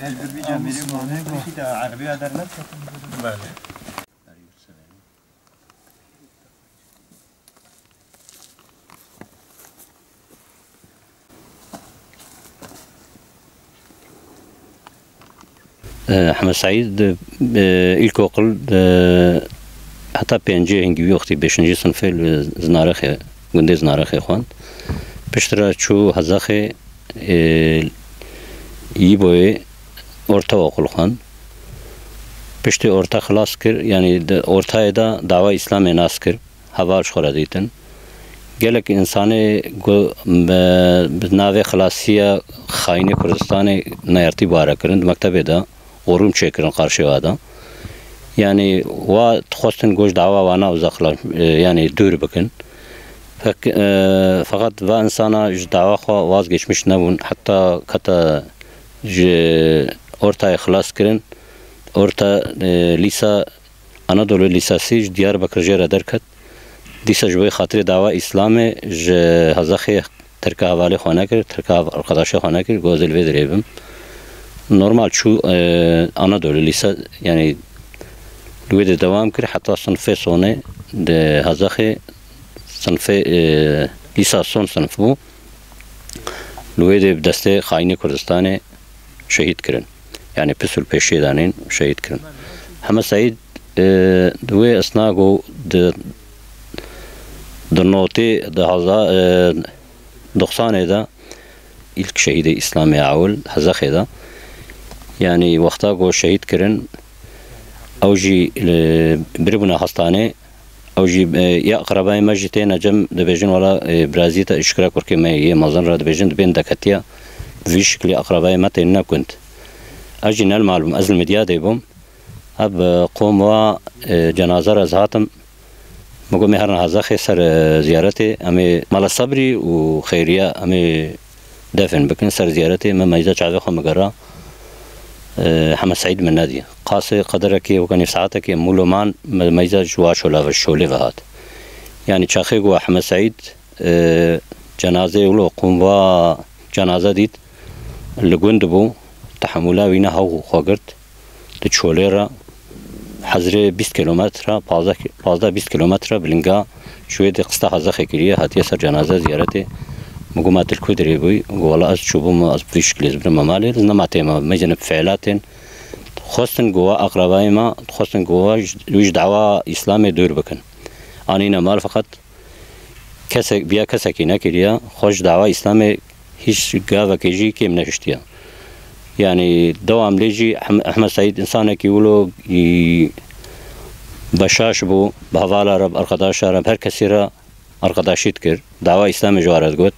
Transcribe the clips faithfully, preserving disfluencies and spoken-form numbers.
Mecbur bir camiri bu. Belê. Ehmed Seîd, e, îlkokul, e, heta pêncê hingî wî wextî beşincî sinfê li Zinarexê, gundê Zinarexê xwend. Piştre çû Hezexê, e, Yîboyê ortaokul xwend. Piştî orta xilas kir, yanî di ortayê de dawa Îslamê nas kir. Heval ji xwe re dîtin. Gelek însanê ku bi, bi navê xilasiya xayînê Kurdistanê neyartî bi wan re kirin, di mektebê de orûm çêkirin qarşê wan de. Yanî wa dixwestin ku ji dawa wana uza xila-, e, yanî dûr bikin. Fek-, e, feqet va însana ji dawa xwe wazgeçmiş nebûn, heta kete ji ortayê xilas kirin. Orta, e, lîsa Anadolu Lisesi ji Diyarbekir jê re derket. Dîsa ji bo xatirê dawa Îslamê ji Hezexê terka hevalê xwe nekir, terka hev-, arkadaşê xwe nekir, got, "Ez ê li vê derê bim." Normal çû, e, Anadolu Lise, yanî li wê de dewam kir, heta sinfê sonê di Hezexê sinfê, e, lîsa son sinf bû. Li wê de bi destê xayînê Kurdistanê şehîd kirin. Yanî pisul pêşiyê danîn şehîd kirin. Heme Seîd, e, di wê esna ku di, di notê di heza-, e, doxsanê de îlk şehîdê Îslamê ewil Hezexê de. Yanî wexta ku şehîd kirin, ew jî, e, biribûne hastanê, Ew jî, e, ya aqrebayê me jî têne cem, dibêjin, wela, e, birazî te, şikira kurkê me yê mezin re dibêjin, dibên deketiya. Bi vî şiklî aqrebayê me têne gund. Ez jî ne li mal bûm, ez li Midyadê bûm. Ev, e, qom wa, e, cenaze re ez hatim. Min got, "Em ê herin Hezexê ser, e, ziyaretê, em ê Mala Sebrî û Xeyriye, em ê defin bikin ser ziyaretê." Me meyza çavê xwe min gera. E, Heme Seîd min nedî. Qasê qederekê weke nîv saetekê mûlo man, me meyza ji wa şola ve, şolê ve hat. Yanî çaxê ku Heme Seîd, e, cenazeyê wilo qûm va cenaze dît, li gund bû, tehemûla wî ne, hew xwe girt, di çolê re hezirê bîst kilometre, pazdeh, pazdeh bîst kilometre bi linga ji wê dê qista Hezexê kiriye, hatiye ser cenaze ziyaretê. Min got, "Ma tu li ku derê bûyî?" Got, "Wela ez çûbûm, ez bi vî şiklê ez birime malê, ez nema tême, mecine bi fiilatên." Xwestin ku wa aqrebayê me, xwestin ku wa ji, wî ji dawa Îslamê dûr bikin. Anîne mal, feqet kesek, biya kesekî nekiriye, xwe ji dawa Îslamê hîç gavekê jî kêm nehiştiye. Yanî dewam lê jî Ehm-, Ehmed Seîd însanekî wilo, î, beşaş bû, bi hevala re, bi arkadaşa re, bi her kesî re arkadaşî dikir. Dawa Îslamê ji wan re digot.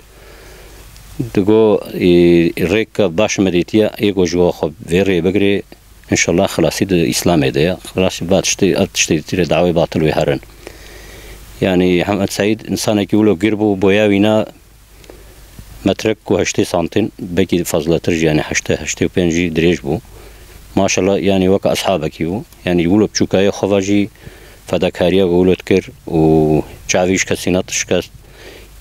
Digot, î, rêk baş me dîtiye, ê ku ji we xwe vê rê bigirê, înşallah xilasî di Îslamê de ye. Xilasî va tiştê, ev tiştê dîtî re dawê batil wê herin. Yanî Ehmed Seîd însanekî wilo gir bû, boya wî ne metrek ku heştê santin, belkî fazlatir jî, yanî heştê, heştê û pênc jî dirêj bû. Maşallah, yanî weke eshabekî bû. Yanî wilo biçûkayê xwe ve jî fedakariya wilo dikir û çavî ji kesî ne dişikest.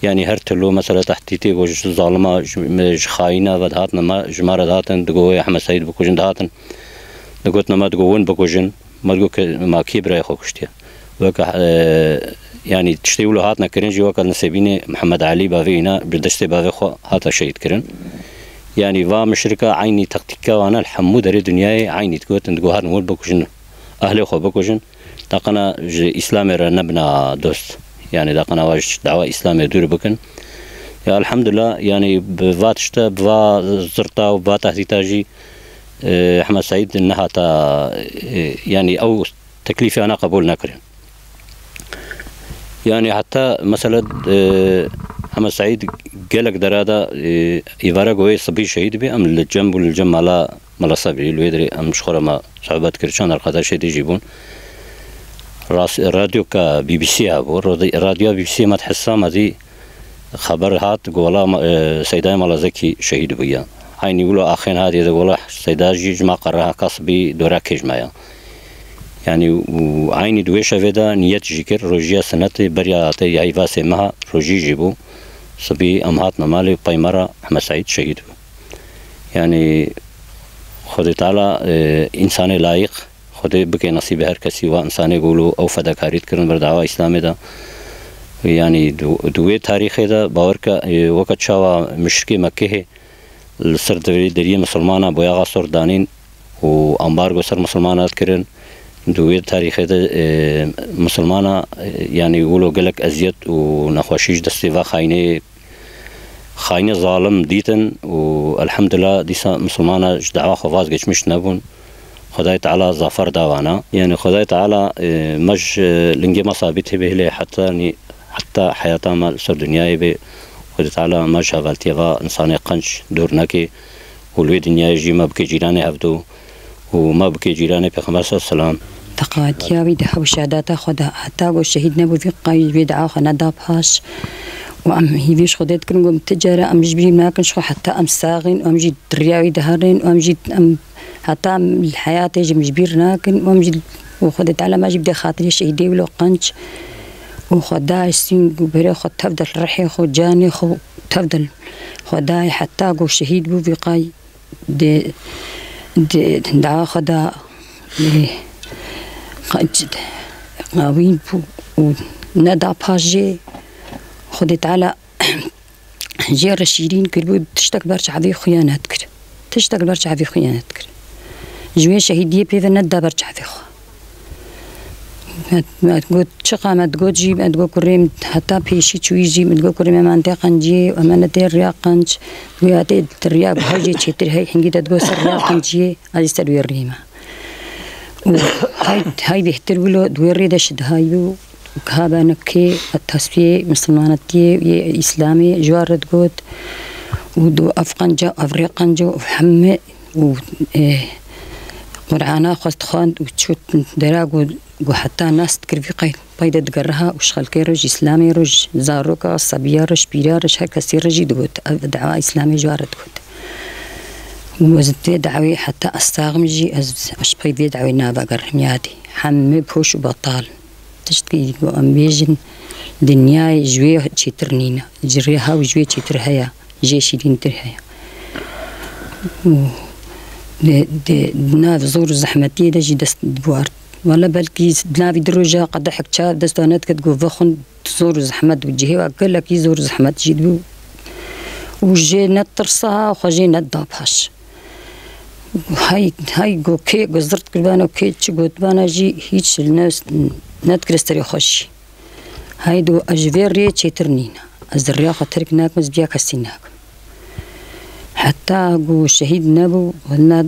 Yanî her tilo mesela tehdîtê ku ji zalima, ji, ji xayîna ve dihatin, me, ji me re dihatin, digot, "Wê Ehmed Seîd bikujin", dihatin. Digotin, me digot, "Win bikujin." Me digot, "Ke-, ma kî birayê xwe kuştiye?" Weke, e, yanî tiştê wilo hatine kirin jî, weke Nisêbînê Mihemed Elî bavê îna bi destê bavê xwe hate şehîd kirin. Yanî va mişrika eynî taktîka wana li hemû derê dinyayê eynî digotin, digot, "Herin wir bikujin, ehlê xwe bikujin." Daqana ji Îslamê re nebina dost. Yanî daqana wa ji dawa Îslamê dûr bikin. Ya elhamdulillah, yanî bi va tişte, bi va zirta û bi va tehdîta jî, e, Ehmed Seîd nehata, e, yanî ew teklîfê wana qebûl nekirin. Yanî heta mesela, e, Ehmed Seîd gelek dera de, e, îvara ku wê sibî şehîd bî, em li cem bû, li cem mala Mela Sebrî, li wê derê em ji xwe re me sohbet kir, çend arkadaşê dî jî bûn. Ras-, radyoka B B C hebû, radi-, radyoya B B C me dihisa, me dî xeber hat, got, "Wela, e, Seydayê Mela Zekî şehîd bûye." Eynî wilo axên hatiye de, got, "Wela, Seyda jî ji me qere heka sibî dora kêj me ya." Yanî û eynî di wê şevê de niyet jî kir, rojiya sinetê beriya hate ya îvasê meha rojî jî bû. Sibî em hatine malê, pey me re Ehmed Seîd şehîd bû. Yanî Xwedê Teala, e, însanê layîq, Xwedê bike nesîbê her kesî wa însanê ku wilo ew fedekarî dikirin ber dawa Îslamê de. Yanî di, di wê tarîxê de bawer ke, e, weke çawa muşrikê Mekkehê li ser derî-, deriyê misilmana boyaxa sor danîn û ambargo ser misilmana dikirin. Di wê tarîxê de, e, misilmana, e, yanî wilo gelek eziyet û nexweşî ji destê va xayînê, xayînê zalim dîtin û elhamdulillah dîsa misilmana ji dawa xwe vazgeçmiş nebûn. Xwedayê Teala zafer da wana. Yanî Xwedayê Teala, e, me ji lingê me sabît hebe hilê heta nî-, heta heyata me li ser dinyayê bê. Xwedê Teala me ji hevaltiya va însanê qenc dûr neke û li wê dinyayê jî me bike cîranê hevdû û me bike cîranê Pêxember sallallahu aleyhi ve sellem. Teqatiya wî di hev şehadata xwe de heta ku şehîd nebû vî qayî wê dua xwe neda paş. Û em hîvî ji Xwedê dikin ku em ti care em ji bîr nakin ji xwe heta em saxin û em jî di riya wî diherin û em jî em heta em li heyatê jî em ji bîr nakin û em jî û Xwedê Teala me jî bide xatirê şehîdê wilo qenc û xwe daş sîng û berê xwe tev de rihê xwe canê xwe tev de xwe dayê heta ku şehîd bû vî qayî. Di, di, dua xwe da, e, qa-, qawîn bû û neda paş jê. Xwedê Teala jê re şîrîn kiribû, tiştek ber çavê xuya nedikir. Tiştek ber çavê xuya nedikir. Ji wê şehîdiyê pê ve neda ber çavê xwe. Me, me got, çiqa me digot jî, me digot kurê min, heta pêşî çûyî jî, min digot kurê me, me tê qenciyê, em ne tê riya qenc, wê hatê riya guha jê çêtir hey, hingî te digot ser riya qenciyê, ez jî ser wê rî me. Û hay, hay bêhtir wilo, di wê rê de şidihayî bû, giha bene kê, tesfiyê, misilmanetiyê, yê îslamê, ji wan re digot, û du ev qenca, ev rê qenco, hemî û, e, Qur'ana xwe dixwend û çû dera ku, ku heta nas dikir vî qey-, qeyde digeriha û ji xelkê re, ji Îslamê re, ji zaroka, sebiya re, ji pîra re, ji her kesî re jî digot. Ev dawa Îslamê ji wan re digot. Û ez vê dawê heta ez saxim jî ez, ez ji pey vê dawê navegerim yadî. Hemî boş û betal in. Tiştkî ku em bêjin, dinyayê ji wê çêtir nîne. Ji rê hew ji wê çêtir heye. Jê şîrîntir heye. Û di, di, di nav zor û zehmetiyê de jî dest biwart. Wele belkî di navî du roja qedehek çav dest wan nediket ku vexwin zor û zehmet bû. Cihê wa gelekî zor û zehmet jî dibû. Û jê netirsa xwe jê neda paş. Hay, hay ku kê ku zirt kiribana û kê çi gotibana jî hîç li ne, nedikire serê xwe jî. Haydo, ez ji vê rê çêtir nîne. Ez riya xwe terk nakim, ez biya kesî nakim. Heta ku şehîd nebû, hina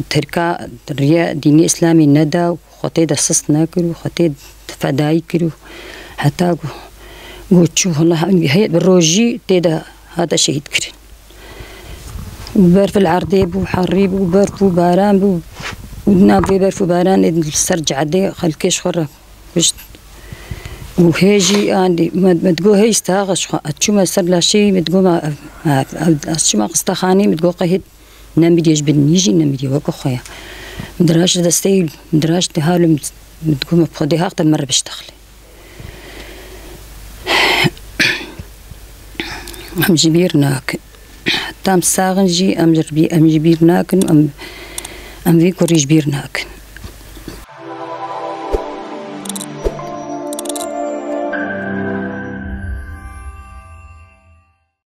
terka riya dînê Îslamê neda û xwe tê de sist nekir û xwe tê fedayî kir û heta ku, ku çû, hina heye bi rojî tê de hate şehîd kirin. Û berf li erdê bû, herî bû, berf û baran bû. Û di nav vê berf û baranê li ser cadê xelkê ji xwe re kuşt. Û hê jî, yanî, me, me digo hey staxa ji xwe. Ez çûme ser laşê wî, me digo ma, ev, ev, ev, ez çûme qistexanê, me digo qehê nemîrê ji bin nî jî nemîrê weke xwe ye. Min diraşt destê wî, min diraşt halo, min digo me Xwedê haq te min re biştexlê. Em ji bîr nakin. Heta em sax in jî em ji bî-, em ji bîr nakin, em, em vî kurî ji bîr nakin.